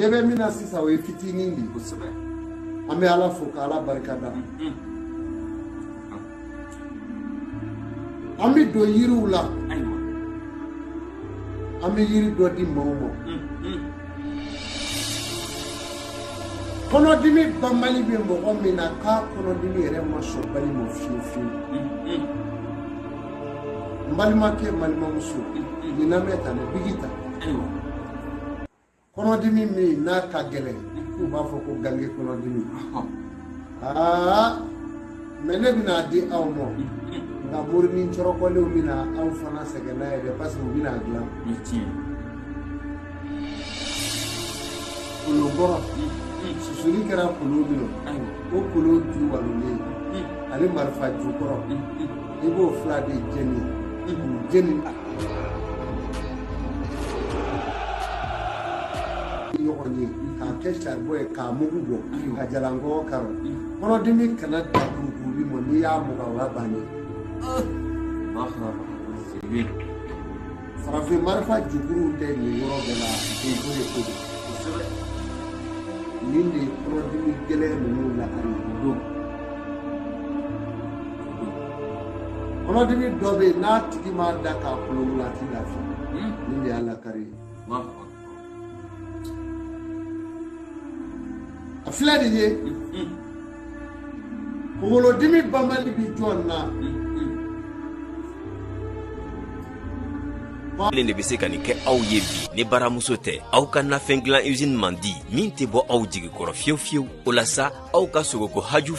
Ɲɛ bɛ min na sisan, o ye fitinin de ye. An bɛ Ala fo ka Ala barika da. An bɛ don yiriw la. An bɛ yiri dɔ di maaw ma. Kɔnɔdimi banbali bɛ mɔgɔ min na, k'a kɔnɔdimi yɛrɛ ma sɔn bali ma fiyewu fiyewu, n balimakɛ, n balimamuso, nin lamɛn tan dɛ, bigi ta. Kɔnɔdimi min n'a ka gɛlɛn, k'u b'a fɔ ko gange kɔnɔdimi, aa, mais ne bɛna di aw ma, nka morinin cɔrɔkɔlenw bɛna aw fana sɛgɛn n'a ye dɛ, parce que u bɛna a dilan. Kolonkɔrɔ susuli kɛra kolon min na, o kolon ju walolen ani marifa jukɔrɔ, i b'o fila de jeni k'u jeni ɲɔgɔn ye k'a kɛ saribɔn ye, k'a mugu bɔ ka jalankɔgɔ karɔ. Kɔnɔdimi kana da kurukuruli ma, n'i y'a mugan, o y'a bannen. Farafin marifa jukuruw tɛ nin yɔrɔ bɛɛ la, o de ko don. Nin de ye kɔnɔdimi gɛlɛn ninnu lakari don. Kɔnɔdimi dɔ bɛ yen, n'a tigi m'a da k'a kolonkolon, a ti lafiya. Nin de y'a lakari ye. A filɛ nin ye, kunkolodimi banbali bi jɔn na? Kelen de bɛ se ka nin kɛ aw ye bi ni baramuso tɛ. Aw ka nafɛn dilan usine man di min tɛ bɔ aw jigi kɔrɔ fiyewu fiyewu. O la sa, aw ka sogoko haju.